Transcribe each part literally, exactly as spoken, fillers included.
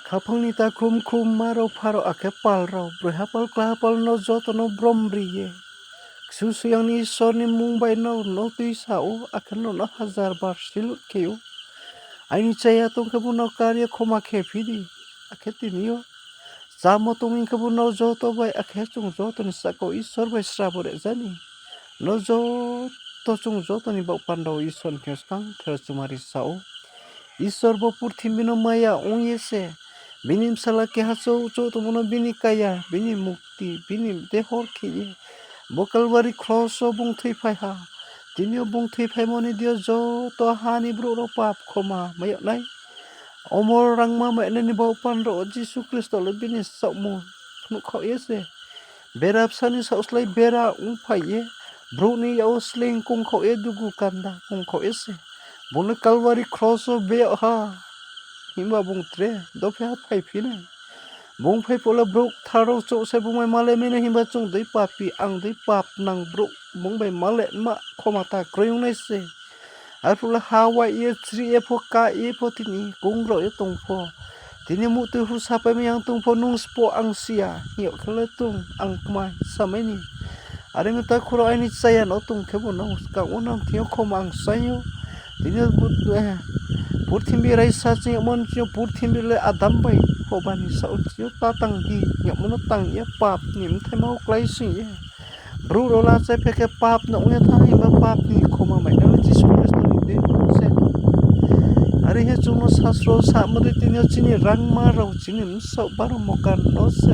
Khaphang ni takhum khumma rao, pha rao, akhe pal rao, broi hapal, kla hapal no joto no brom ri ye, Kchusoyang ni Isor ni mmung bai nrao no tuisa ou, akhe nrao no hajar bar salute khe ou. Aini chaya tong khebu nrao kar ye khoma khe phi di, akhe tini yo chámo tong hing khebu nrao joto bai, akhe chung joto ni sahka wo Isor bai srabo re jani. Nrao joto, chung joto ni baoh panda wo Isor ni thing yo skang thero chumari sa ou. Isor bo purthimbi no maya ong ye se, bini bsala keha chouh chouh tongmo no bini kaya, bini mukti, bini dehor khe ye, bo Kalvari kros wo bung thoiphai ha. Tini yo bung thoiphaimo ni deing yo joto ha ni brouh rao pap khoma mai yag nai, omor rangma mai nai ni baoh panda wo Jisu Khristo le bini saohmo phnuhkhaoh ye se, bera bsa ni saohslái bera ongphai ye, brouh ni yak wo sleing kongkhaoh ye, dugu kanda kongkhaoh ye se, bung le Kalvari kros wo beyag ha. Himba bung tre dophe ha phaiphi nai. Bung phai phuh le brouh kthar rao chouh se bung bai malai mai nai, himba chung dei papi, ang dei papnang brouh bung bai malai ma khoma ta kroi ong nai se. Arphuh le ha wai ye, chrih ye pho, ka ye pho, tini kong rao ye tong pho, tini muhtoi husa paimai yang tong pho, nung sbo ang si ya hing yag khe le tong, ang kma samai ni. Are ong mi takhu rao, aini chaya no tong khebu nang skang wo nang thing yo khoma ang sai ou. Tini yo purthimbi raisa ching yagmo ni ching yo purthimbi le Adam bai Hoba ni saoh ching yo ta tang di hing yagmo no tang ye pap ni bthaima wo klái sing ye, brouh rao la chaiphai khe pap no ong ye thanng himba pap ni khoma mai nai le Jisu Khristo ni deing se. Are hing ye chung no sasro samo dei tini yo chini rangma rao, chini bsaoh baro mokan no se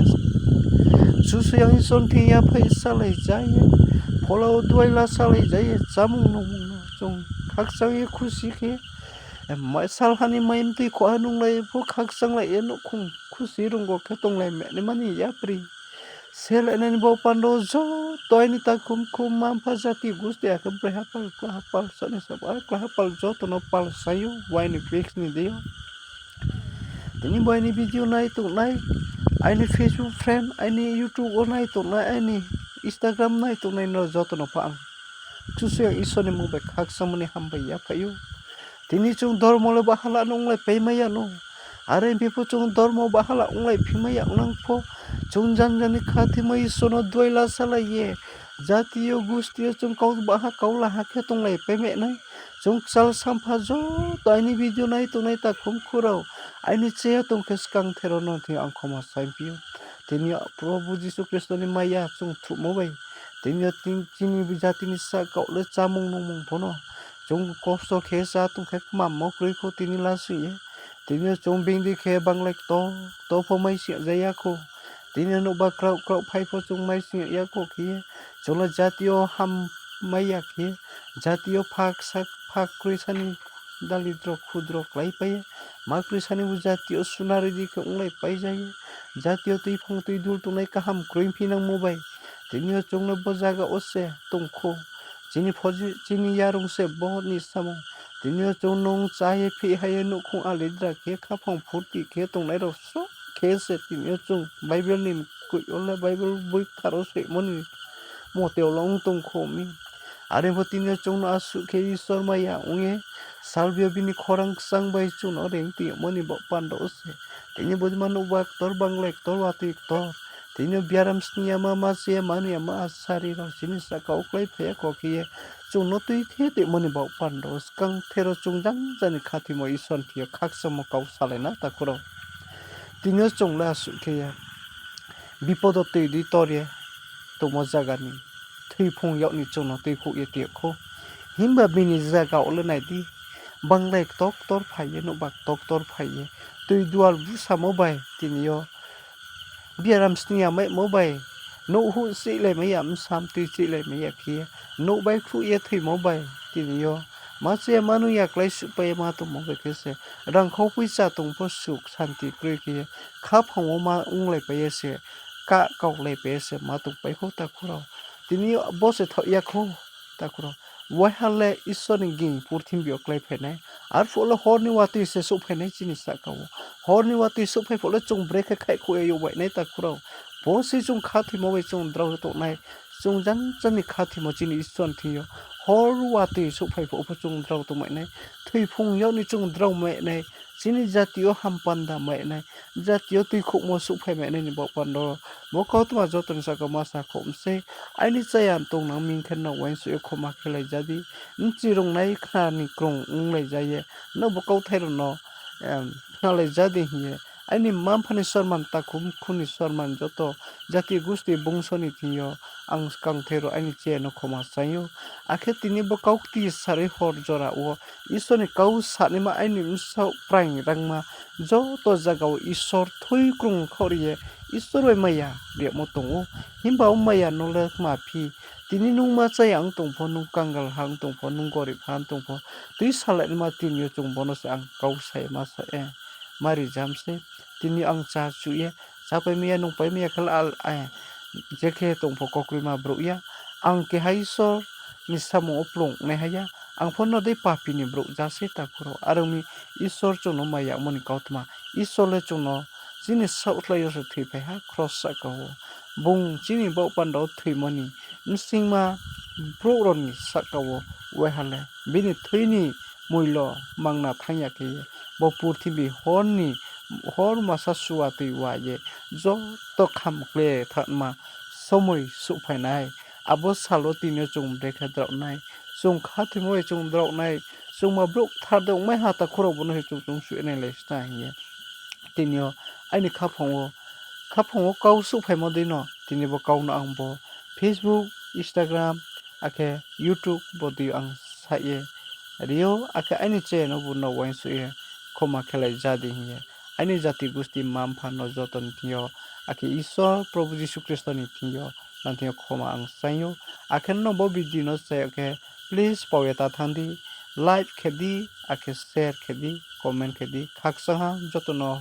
Kchusoyang Isor ni thing yaphai salai ja ye, phola wo duaila salai ja ye, chámung nungmung no chung khakchang ye khusi khe, salha ni mai mtoi khoha nunglai pho khakchanglai ye nouhkhong khusi runggo khe tonglai manaima ni yapri. Selai nai ni baoh panda wo joto aini takhum khumma mpha jati gusti akhe broi hapal, kla hapal, sani sabo, kla hapal joto no pal sai ou, bo aini page ni deing yo. Tini bo aini video nai tongnai, aini Facebook friend, aini YouTube wo nai tongnai, aini Instagram nai tongnai nrao joto no pha ang Kchusoyang Isor ni mmung bai khakchangmo ni hambai yaphai ou. Tini chung dormo le bahala no onglai paimai ya no. Are ong phi pho chung dormo bahala onglai phimai ya nang pho, chung janja ni khathimo Isor no duaila salai ye, jati yo gusti yo chung kau baha kau laha khe tonglai paimai nai. Chung kchal sampha joto aini video nai tongnai takhum khu rao, aini chaya tong khe skang thero no thing yo ang khoma saiphi ou. Tini yo Probhu Jisu Khristo ni maya chung thuhmo bai, tini yo chini jati ni sahka wo le chámung nungmung pho no chung kosto khe chá tong khe kmammo kroi khou tini lasing ye. Tini yo chung being di khe banglai ktor ktor pho maising ya khou. Tini yo nouhba kraoh kraoh phai pho chung maising ya khou khe ye, chung le jati yo hammai ya khe, jati yo phak kroi sani dalidro khudro kláipai ye, ma kroi sani bo jati yo sunari di khe onglai pai ja ye, jati yo tuiphang tuidul tongnai kaham kroi phi nangmo bai, tini yo chung le bo zaga wo se tong khou. Chini yarung se bo ni samung. Tini yo chung nung chá ye phih ha ye nouhkhong alidra khe khaphang phurti khe tongnai rao suh khe se tini yo chung Bible ni mkoih yo le Bible boi kthar wo soimo ni mote wo le ong tong khou mi. Are pho tini yo chung no asuh khe Isor maya ong ye, salbi yo bini khorang kchang bai chung no reing tongmo ni baoh panda wo se tini yo bodei ma nouhba ktor, banglai ktor, watoi ktor, tini yo biaram sning yama, ma chaya manoi yama asari rao chini sahka wo kláiphai ya khou khe ye, chung no tuithe tongmo ni baoh panda wo skang thero chung janja ni khathimo Isor ni thing yo khakchangmo kau salai na takhu rao. Tini yo chung le asuh khe ye bipodo toi di tor ye tongmo zaga ni thoiphung yag ni chung no tuikhouh ye tong khou. Himba bini zaga wo le nai di, banglai ktor ktor phai ye, nouhba ktor ktor phai ye, toi dual busamo bai tini yo biaram sning yamaimo bai, nouh huh chihlaimai ya, bsa mtoi chihlaimai ya khe ye, nouh bai khruh ye thoimo bai, tini yo ma chaya manoi ya kláisuhpai ye ma tongmo bai khe se, rangkhau poicha tong pho suk santi kroi khe ye, khaphang wo ma onglaipai ye se, kah kaulaipai ye se ma tongpai khou takhu rao. Tini yo bo se thaoh ya khou takhu rao. Waiha le Isor ni ging purthimbi yo kláiphai nai. Arphuh le hor ni watoi se souhphai nai chini sahka wo. Hor ni watoi souhphai phuh le chung brekhe khaihkhouh ye yag bai nai takhu rao. Bo se chung khathoimo bai chung drao tong nai. Chung janja ni khathoimo chini Isor ni thing yo. Hor watoi souhphai phuh pho chung drao tong mai nai. Thoiphung yag ni chung drao mai nai. chini jati yo hampanda mai nai, jati yo tuikhouhmo souhphai mai nai ni baoh panda wo, bo kautma joto ni saka ma sa khouh mi sei, aini chaya tongnang ming khe no uaingsouh ye khoma khelai ja di, bchi rungnai khna ni krung onglai ja ye, no bo kauthai rao no khnalai ja di hing ye, aini mma-mpha ni sorman, takhu mkhu ni sorman, joto jati gusti bungso ni thing yo ang skangthai rao aini chaya no khoma saing ou. Akhe tini bo kau kti sarui hor jora wo Isor ni kau sanaima aini bsaoh praing rangma joto zaga wo Isor thui krung khaoh ri ye Isor bai maya rimo tong ou. Himba o maya no le kma phi, tini nung ma chaya ong tong pho, nung kangal ha ong tong pho, nung gorib ha ong tong pho, tuisalaima tini yo chung bo no se ang kau sa ye ma sa ye ma rijam sei. Tini ang chá chuh ye, chápai mai ya, nungpai mai ya khe le, je khe tong pho kaukroima brouh ya. Ang keha Isor ni samung wo plung naiha ya. Ang pho no dei papi ni brouh ja sei takhu rao. Are ong mi Isor chung no maya mo ni kautma. Isor le chung no chini saohkhlai yo se thoiphai ha kros sahka wo. Bung chini baoh panda wo thoimo ni bsingma brouh rao ni sahka wo waiha le bini thui ni moilo mangna thanng ya khe ye, bo purthimbi hor ni, hor masa sua toi wa ye, joto kham kle thanngma somoi souhphai nai. Abo sal wo tini yo chung brekhe drao nai, chung khathoimo bai chung drao nai, chungma brouh kthar de ongmai ha takhu rao bo no se chung chung suh ye nailai sna hing ye. Tini yo aini khaphang wo, khaphang wo kau souhphaimo dei no tini bo kau no ang bo Facebook, Instagram, akhe YouTube bo dei ang sa ye ri ou, akhe aini chaya no bu no uaingsouh ye khoma khelai ja di hing ye. Aini jati gusti mma-mpha no joto ni thing yo, akhe Isor Probhu Jisu Khristo ni thing yo, nang thing yo khoma ang saing ou. Akhe no bo video no chaya khe, please pao ye ta thanng di, like khe di, akhe share khe di, comment khe di, khakchang ha joto no